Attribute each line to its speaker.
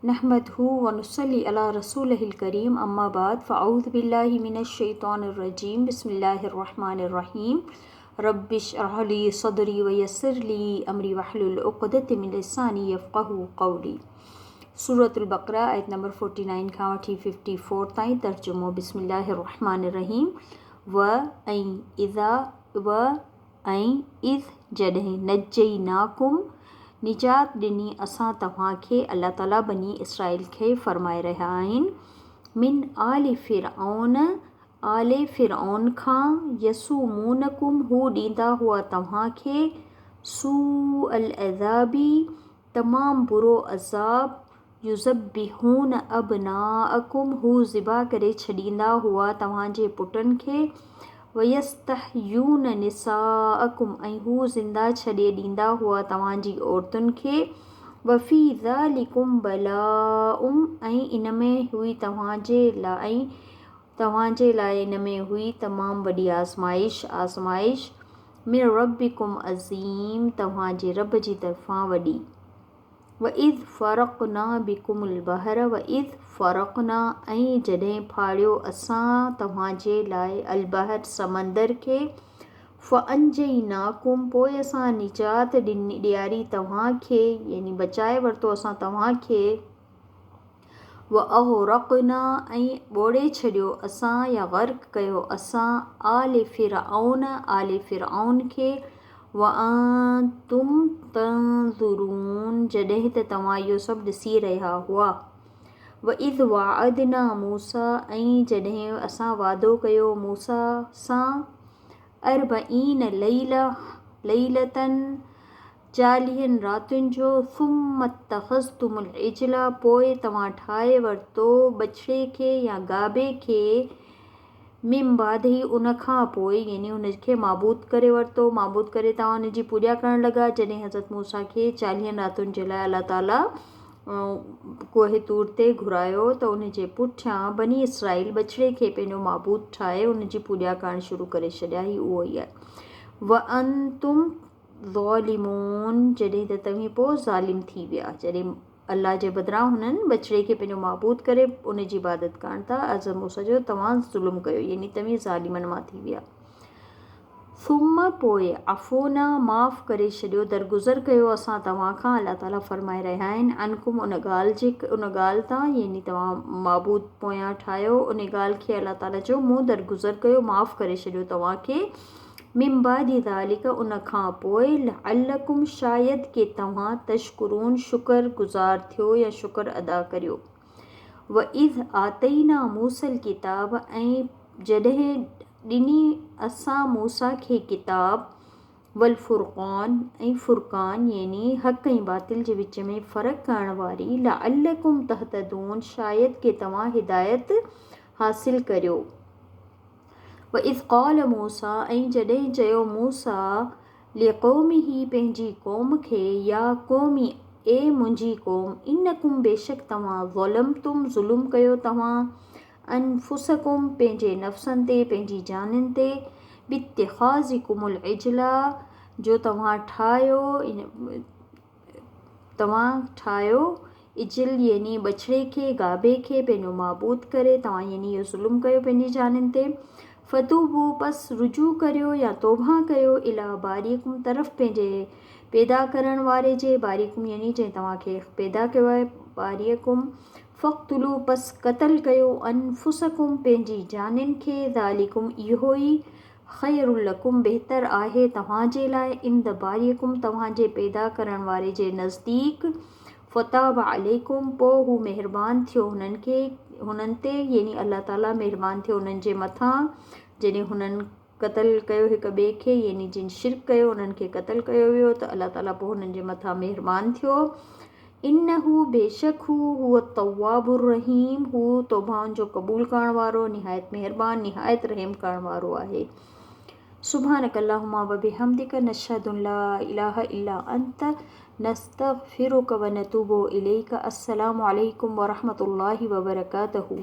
Speaker 1: نحمده ونصلي علي رسوله الڪريم اما بعد فاعوذ بالله من الشيطان الرجيم بسم الله الرحمن الرحيم رب اشرح لي صدري ويسر لي امري واحلل عقدة من لساني يفقهوا قولي سورة البقره آيت نمبر 49 کان وٺي 54 تائين ترجمو بسم الله الرحمن الرحيم و ۽ اذا و ۽ اذ جڏهن، نجيناڪم، نجات ڏني اسان توهان کي، الله تعاليٰ بني اسرائيل کي فرمائي رهيا آهن، من آل فرعون، آل فرعون کان، يسومونڪم، هو ڏيندا هئا توهان کي، سوء العذاب، تمام برو عذاب، يذبحون ابناءڪم هو ذبح ڪري ڇڏيندا هئا توهان جي پٽن کي، ويستحيون نساءڪم ۽ هو زنده ڇڏي ڏيندا هئا توهان جي عورتن کي، وفي ذلڪم بلاء ۽ ان ۾ هئي توهان جي لاء توهان جي لاء ان ۾ هئي تمام وڏي آزمائش، آزمائش، من ربڪم عظيم توهان جي رب جي طرفان وڏي. واذ فرقنا بڪم البحر واذ فرقنا ۽ جڏهن ڦاڙيو اسان توهان جي لاء البحر سمندر کي فانجيناڪم پوء اسان نجات ڏياري توهان کي يعني بچائي ورتو اسان توهان کي واغرقنا ۽ ٻوڙي ڇڏيو اسان يا غرق ڪيو اسان آل فرعون آل فرعون کي وانتم تنظرون جڏهن ته توهان اهو سڀ ڏسي رهيا هئا. واذ واعدنا موسيٰ ۽ جڏهن اسان وعدو ڪيو موسيٰ سان اربعين ليلة ليلة چاليهن راتين جو، ثم اتخذتم العجل پوء توهان ٺاهي ورتو بڇڙي کي يا گابي کي، من بعده ان کان پوء، يعني ان کي معبود ڪري ورتو، معبود ڪري توهان ان جي پوڄا ڪرڻ لڳا، جڏهن حضرت موسيٰ کي چاليهن راتين جي لاء الله تعاليٰ ڪوهه طور تي گهرايو ته ان جي پٺيان بني اسرائيل بڇڙي کي پنهنجو معبود ٺاهي ان جي پوڄا ڪرڻ شروع ڪري ڇڏيا، هي اهو ئي آهي. وانتم ظالمون جڏهن ته توهين پوء ظالم ٿي ويا جڏهن الله جي بدران هنن بڇڙي کي پنهنجو معبود ڪري ان جي عبادت ڪرڻ ٿا حضرت موسيٰ چيو توهان ظلم ڪيو يعني توهين ظالمن مان ٿي ويا ثم پوء عفونا معاف ڪري ڇڏيو درگذر ڪيو اسان توهان کان الله تعاليٰ فرمائي رهيا آهن عنڪم ان ڳالهه جي ان ڳالهه تان يعني توهان معبود پويان ٺاهيو ان ڳالهه کي الله تعاليٰ چيو مون درگذر ڪيو معاف ڪري ڇڏيو توهان کي من بعد ذلک ان کان پوء لعلکم شايد ڪي توهان تشڪرون شڪر گذار ٿيو يا شڪر ادا ڪريو. واذ آتينا موسي الڪتاب ۽ جڏهن ڏني اسان موسيٰ کي ڪتاب والفرقان ۽ فرقان يعني حق ۽ باطل جي وچ ۾ فرق ڪرڻ واري لعلکم تهتدون شايد ڪي توهان هدايت حاصل ڪريو. واذ قال موسيٰ ۽ جڏهن چيو موسيٰ لقومه پنهنجي قوم کي يا قوم اي منهنجي قوم انڪم بيشڪ توهان ظلمتم ظلم ڪيو توهان انفسڪم پنهنجي نفسن تي پنهنجي جانين تي باتخاذڪم العجل جو توهان ٺاهيو توهان ٺاهيو عجل يعني بڇڙي کي، گابي کي، پنهنجو معبود ڪري، توهان يعني اهو ظلم ڪيو پنهنجي جانين تي. فتوبو پس رجوع ڪريو يا توبه ڪيو الي باريڪم طرف پنهنجي پيدا ڪرڻ واري جي، باريڪم يعني جنهن توهان کي پيدا ڪيو آهي، باريڪم فاقتلو پس قتل ڪيو انفسڪم پنهنجي جانين کي، ذالڪم اهو ئي خير لڪم بهتر آهي توهان جي لاء عند باريڪم توهان جي پيدا ڪرڻ واري جي نزديڪ فتاب عليڪم پوء هو مهربان ٿيو هنن کي هنن تي يعني الله تعالي مهربان ٿيو انهن جي مٿان جڏهن هنن قتل ڪيو هڪ ٻئي کي يعني جن شرڪ ڪيو انهن کي قتل ڪيو ويو ته الله تعالي پوء هنن جي مٿان مهربان ٿيو انه بيشڪ هو هو التواب الرحيم هو توبهائن جو قبول ڪرڻ وارو نهايت مهربان نهايت رحم ڪرڻ وارو آهي. سبحانک اللهم وبحمدک نشهد ان لا اله الا انت نستغفرک ونتوب اليک السلام عليڪم ورحمة الله وبرڪاته.